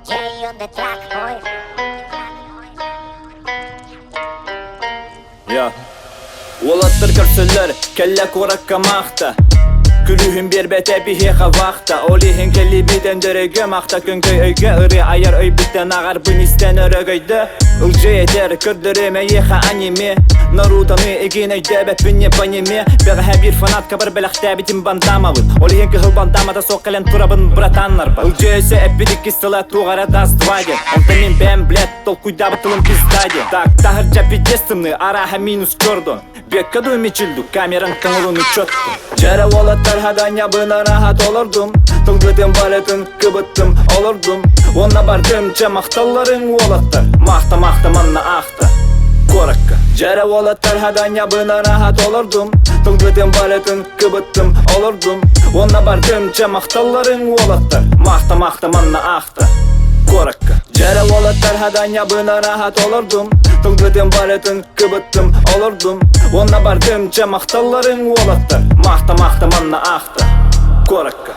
Jay on the track, boy. Я. Уолаттар көрсөллөр, кэллэ куоракка маахта. Күлүүһүн биэрбэтэ биһиэхэ вахта. Ол иһин кэллибитэн дөрөйгө махта көҥдөй өйгө ырыа айар өйбүттэн аҕарбын истэн өрөгөйдө. Ылдьый этэр, көрдөрүөм эйиэхэ аниме. Нарутаны игин өйдөөбөппүн не пониме. Бэҕэһээ биир фанаткабар бэлэхтээбитим бандамабын. Ол иһин кыһыл бандамата суох кэлэн турабын братаннарбар. Ылдьый өссө эппит иккис тыла туох эрэ даст два диэн. Онтон мин бэйэм блядь Толкуйдаабыт тылым пизда диэн. Так, таһырдьа пиздец тымныы, арааһа минус көрдөн. Бүөккэ дуу мичилду, камераҥ тоҥорун учеттум. Дьэрэ уолаттар хаданньабын арааһа толордум. Тылгытын барытын кыбыттым, олордум. Уонна бардым, чэ махталларыҥ уолаттар. Маахта-маахта манна аахта. Куоракка. Дьэрэ уолаттар хаданньабын арааһа толордум. Тылгытын барытын кыбыттым, олордум. Уонна бардым, чэ махталларыҥ уолаттар. Маахта-маахта манна аахта. Куоракка. Дьэрэ уолаттар хаданньабын арааһа толордум. Тылгытын барытын кыбыттым, олордум. Уонна бардым, чэ махталларыҥ уолаттар. Маахта-маахта манна аахта. Куоракка.